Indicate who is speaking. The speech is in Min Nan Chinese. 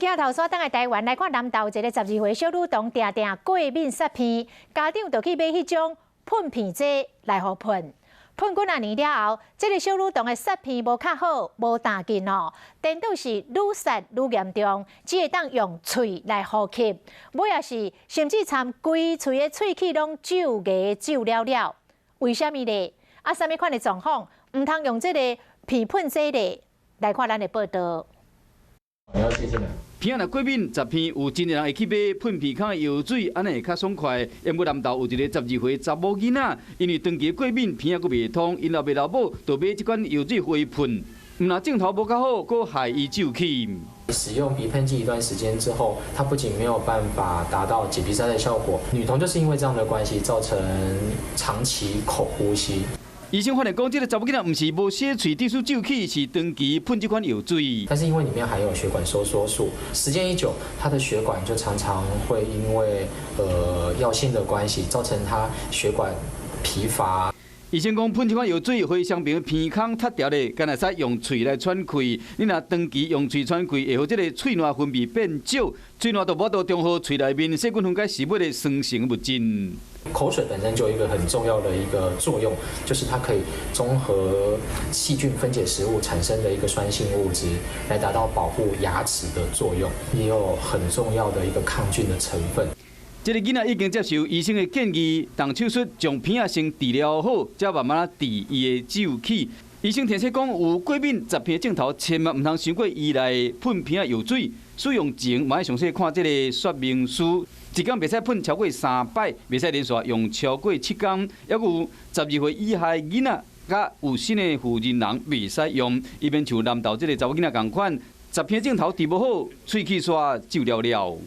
Speaker 1: 鏡頭煞轉來台灣來看南投一个12歲小女童，定定過敏捒鼻，家長就去買彼種噴鼻劑來予噴。噴幾若年了後，這个小女童的捒鼻無較好，無淡盡哦，顛倒是愈捒愈嚴重，只會當用喙來呼吸，尾仔是甚至參規喙的喙齒攏蛀牙蛀了了。為啥物咧？啊，啥物款的狀況毋通用這个鼻噴劑咧？來看咱的報道。
Speaker 2: 鼻仔若過敏，捒鼻有真濟人會去買噴鼻孔的藥水，按呢會較爽快。毋過南投有一个12歲查某囡仔，因為長期過敏，鼻仔閣袂通，𪜶老爸老母就買這款藥水予伊噴，毋但症頭無較好，閣害伊蛀去。
Speaker 3: 使用鼻噴劑一段時間之後，它不僅沒有辦法達到解鼻塞的效果，女童就是因為這樣的關係，造成長期口呼吸。
Speaker 2: 醫生發現講，這个查某囡仔毋是無洗喙，致使蛀去，是長期噴這款藥水。
Speaker 3: 但是因為裡面含有血管收縮素，時間一久，它的血管就常常會因為藥性的關係，造成它血管疲乏。
Speaker 2: 醫生講，噴這款藥水會傷病鼻孔塌掉咧，敢會使用喙來喘氣。你若長期用喙喘氣，會予這个喙瀾分泌變少，喙瀾就無法度中和喙內面細菌分解食物的酸性物質。
Speaker 3: 口水本身就有一個很重要的一個作用，就是它可以中和細菌分解食物產生的一個酸性物質，來達到保護牙齒的作用，也有很重要的一個抗菌的成分。
Speaker 2: 這个囡仔已經接受醫生的建議，動手術將鼻仔先治療好，才慢慢治伊的蛀齒。醫生提醒講，有過敏捒鼻症頭，千萬毋通傷過依賴噴鼻仔藥水。使用前嘛愛詳細看這个說明書，一工袂使噴超過三擺，袂使連續用超過7工。猶閣有12歲以下囡仔，佮有新的婦人人袂使用，以免像南投這个查某囡仔仝款，捒鼻症頭治無好，喙齒煞蛀了了。